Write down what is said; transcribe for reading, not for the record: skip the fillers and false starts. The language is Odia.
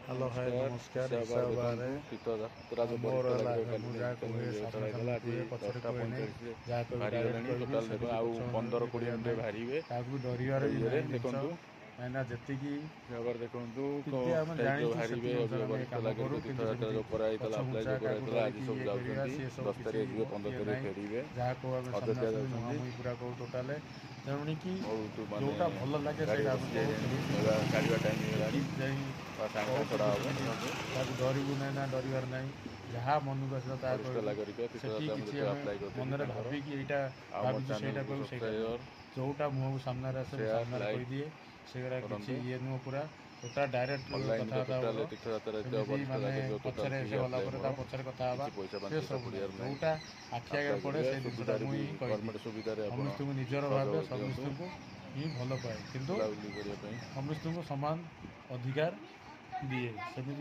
ହ୍ୟାଲୋ ହାଏ ନମସ୍କାର। ନମସ୍କାର। ହିସାବ ହିସାବ ବାହାରେ ଦେଖନ୍ତୁ, ତୀର୍ଥଯାତ୍ରା ଯେଉଁ ମୋର ବରିଷ୍ଠ ହେଲା ନାଗରିକ ମୁଁ କାଲି ଯାହା କୁହେ ଛଡ଼ା ସାମ୍ନାସାମ୍ନି ହେଇଥିଲା, ଆଜି କୁହେ, ପଛରେ 10ଟା କୁହେ ନାହିଁ। 45ରେ ଯାହା କହିବି ଡାଇରେକ୍ଟ ବାହାରିଗଲେଣି। କହିବି, ଟୋଟାଲ ଦେଖନ୍ତୁ, ସେମିତି ଆଉ ପଛ 15 ଇଏ 20 କରିବାର ମିନିଟ୍ରେ ନାହିଁ, ବାହାରିବେ। କାହାକୁ ବି ଡରିବାର ବି ଇଏରେ ନାହିଁ ଜିନିଷ। ଦେଖନ୍ତୁ, କାହିଁକିନା ଯେତିକି ଭାବରେ ଦେଖନ୍ତୁ ବିଦ୍ୟା ଆମେ ଟାଇପ୍ର ଜାଣିଛୁ, ବାହାରିବେ। ସେତିକି ଅନୁସାରେ ଆମେ ବରିଷ୍ଠ କାମ ନାଗରିକ କରୁ। କିନ୍ତୁ ତୀର୍ଥଯାତ୍ରା ସେମିତି ଯେଉଁ କରାହେଇଥିଲା, ଆପ୍ଲାଏ ପଛଘୁଞ୍ଚା ଯେଉଁ କାହାକୁ କରାହେଇଥିଲା, ଆଜି ଡରିକି ସବୁ ଇଏ କରିବା ଯାଉଛନ୍ତି। ସିଏ ସବୁ 10 କିଛି ତାରିଖ ଯିବେ, 15 ଇଏ ତାରିଖ ନାହିଁ। ଫେରିବେ। ଯାହା କହୁ ଆମେ ଅଯୋଧ୍ୟା ସାମ୍ନାସାମ୍ନି ଯାଉଛନ୍ତି। ମୁହାଁମୁହିଁ ପୁରା କହୁ ଟୋଟାଲେ। ତେଣୁଣିକି ବହୁତ ମାନେ ଯେଉଁଟା ଭଲ ଲାଗେ ଗାଡ଼ି ସେଇଟା ଆମେ ବସି କହୁ। ଯାଇଛନ୍ତି, ସେମିତି ଛାଡ଼ିବା ଟାଇମ୍ ହେଇଗଲାଣି ସେଠି ଯାଇ ବା ସାଙ୍ଗେ କହୁ। ସାଙ୍ଗେ ଛଡ଼ା କିନ୍ତୁ ହେବ। ସେମିତି ଦେଖନ୍ତୁ, କାହାକୁ ଡରିବୁ ନାହିଁ ନା, ଡରିବାର ନାହିଁ। ଯାହା ମନକୁ ଆସିଲା ତାହା ବରିଷ୍ଠ କହିବୁ। ନାଗରିକ ସେଠି ତୀର୍ଥଯାତ୍ରା ମୁଁ କିଛି ଯେତେବେଳେ ଆମେ ଆପ୍ଲାଏ କରିଥିଲି ମନରେ ତାଙ୍କର। ଭାବିକି ଏଇଟା ଆଉ ମୋ ଭାବିଛୁ ସେଇଟା ଚ୍ୟାନେଲକୁ କହିବୁ, ସେଇଟା ନୁହଁ। ସବସ୍କ୍ରାଇବର, ଯେଉଁଟା ମୁହଁକୁ ସାମ୍ନାରେ ଆସେ ମୁଁ ସେୟାର, ସାମ୍ନାରେ ଲାଇକ୍ କହିଦିଏ। ସେଗୁଡ଼ା କିଛି କରନ୍ତୁ। ଇଏ ନୁହଁ, ପୁରା ଟୋଟାଲ ଡାଇରେକ୍ଟ ଅନଲାଇନ୍ ତ କଥାବାର୍ତ୍ତା ଟୋଟାଲ ମୋର। ତୀର୍ଥଯାତ୍ରା ଯେତେ ସେମିତି ବରିଷ୍ଠ ମାନେ ନାଗରିକ ଟୋଟାଲ ପଛରେ ଫ୍ରି ସେ ଗଲା ଆପ୍ଲାଏ ପରେ ମୋର। ତା ପଛରେ କଥା ହେବା କିଛି ପଇସା ସେ 5 ପଇସା ସବୁ ନାହିଁ। ପଡ଼ିବାର ନାହିଁ। ଯେଉଁଟା ଆଖି ଆଗରେ ଆପ୍ଲାଏ ପଡ଼େ କରିବେ ସେଇ ଜିନିଷଟା ସୁବିଧାରେ ମୁଁ ବି, ହିଁ କହିଦିଏ। ଗଭର୍ଣ୍ଣମେଣ୍ଟ ସୁବିଧାରେ ଆପଣ ସମସ୍ତଙ୍କୁ ନିଜର ଭାବେ, ସହଯୋଗ ଦିଅନ୍ତୁ ସମସ୍ତଙ୍କୁ ହିଁ ଭଲ ପାଏ, କିନ୍ତୁ ବୁଲାବୁଲି କରିବା ପାଇଁ। ସମସ୍ତଙ୍କୁ ସମାନ ଅଧିକାର ଦିଏ ସେମିତି।